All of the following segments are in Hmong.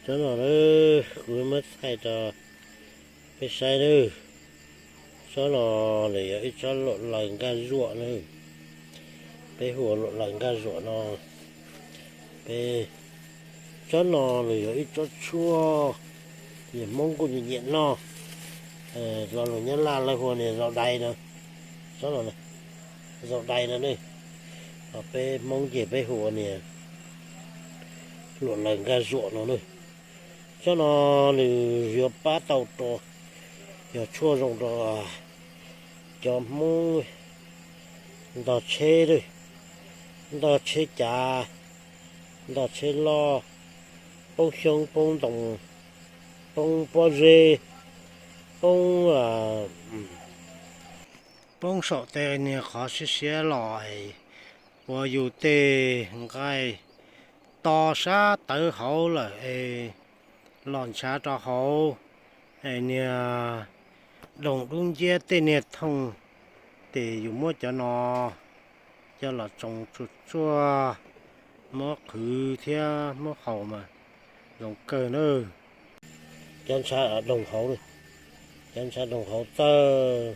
Tsob no na, kuv muab thaij rau peb saib nawb. Tsob no nws yog ib tsob luam laws nkaj zuam nawb. Peb hu ua luam laws nkaj zuam no. Peb, tsob no nws yog ib tsob tshuaj, yog Hmoob kuj nyiam nyiam noj. Lo lus Nyab Laj lawv hu ua niag zaus dais no, tsob no, zaus dais no ne. Ho peb Hmoob ces peb hu ua niag luam laws nkaj zuam no ne. Tsob no nws yuav pab tau rau, yog tshuaj zoo rau cov Hmoob ntog tsheb, ntog tsheb cav, ntog tsheb loj, poob xyoob poob ntoo, poob pob zeb, poob, poob saum tej niag qhov siab siab los es ua yus tej nqaij to sab tawv hauv lawm es los ntshav rau hauv es niag doog dub nciab tej niag thooj, ces yus muab cov no coj los tsoos tsuag tsuag, muab qhwv thiab muab haus mas zoo kawg na. Cov ntshav doog hauv, cov ntshav doog hauv txawj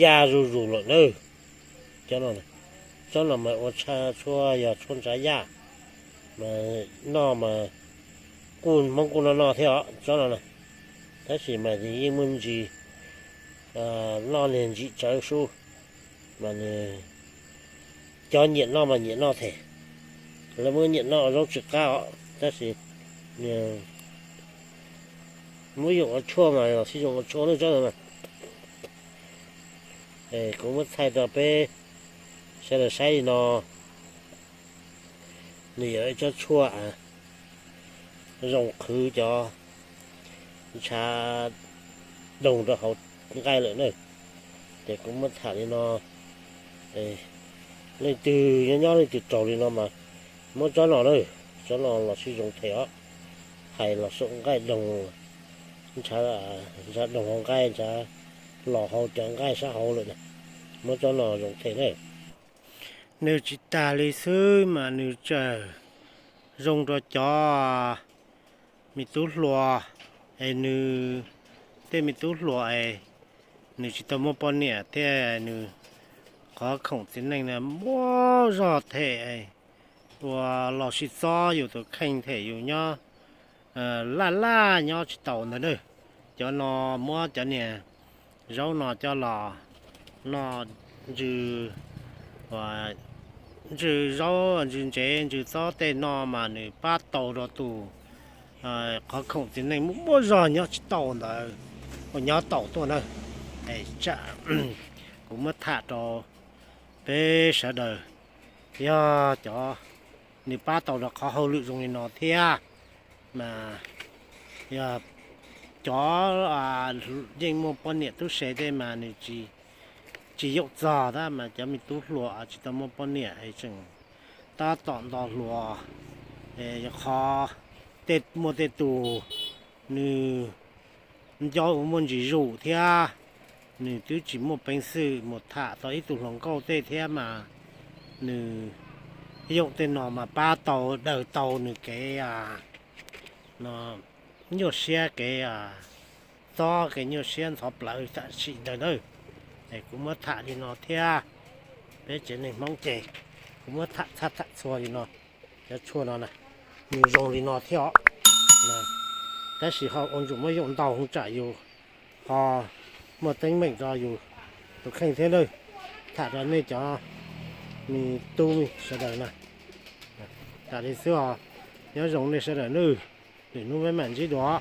ya zuj zus lawm na. Cov no, tsob no mas ua tshuaj, yog tshuaj ntshav yaj, mas noj mas kuj Hmoob kuj noj noj thiab os tsob no na. Tab sis mas nws yeej muaj ntsis noj niag ntsim tsawv sub, mas nws, cov nyiam noj mas nyiam noj thiab. Lawv muab nyiam noj zaub tsis qab os, tab sis muab yuav ua tshuaj mas los sib zoo ua tshuaj lub tsob no. Kuv muab thaij rau peb sawv daws saib li no. Nws yog ib tsob tshuaj zoo qhwv cov ntshav doog rau hauv nqaij lawm na. Ces kuv muab tham li no, leej twg nyob nyob leej twg raug li no mas muab tsob no na, tsob no los sib zoo thiab os. Hais los saum nqaij doog, ntshav, ntshav doog hauv nqaij, ntshav los hauv cov nqaij sab hauv lawm na, muab tsob no zoo thiab na. Nws tsis tag li xwb mas nws tseem zoo rau cov me tub hluas, es nws, tej me tub hluas es nws tsis tau muaj poj niam thiab nws qhov khoom txiv neej na muaj zog them, ua los sib txob yus tus kheej them yus nyob laj laj nyob tsis taus ntawd na. Cov no muab cov niag zaub no coj los noj, ntsw, ntsw zaub ntsw ntsev ntsw txob tej no mas nws pab tau rau tus qhov khoom txiv neej muaj muaj zog nyob tsis taus ntawd, uas nyob tau tuaj na. Kuv muab tham rau peb sawv daws, yog cov nws pab tau rau qhov hauj lwm zoo li no thiab mas yog cov yeej muaj poj niam tub se tej mas nws tsis yooj txog tab mas cov me tub hluas tsis tau muaj poj niam es tseem tab tom nto hluas, yog qhov tej muaj tej tus nws nco muaj ntsis zuj thiab nws twb tsis muaj peev xwm mus tham tau ib tug hluas nkauj tej thiab mas nws yooj tej no mas pab tau daws tau nws kev nyuaj siab kev txob kev nyuaj siab ntxhov plawv tam sim ntawd na. Es kuv muab tham li no thiab, peb tsev neeg Hmoob ces kuv muab tham txhab tham txhua li no. Cov tshuaj no na, nws zoo li no thiab os. Tab sis ho ua ntsum muab yooj ntau tsam yus ho muaj teeb meem rau yus tus kheej thiab nawb. Tham rau nej cov me tub me sawv daws na, tham li xwb os. Nyob zoo nej sawv daws nawb, lwm hnub peb mam ntsib dua.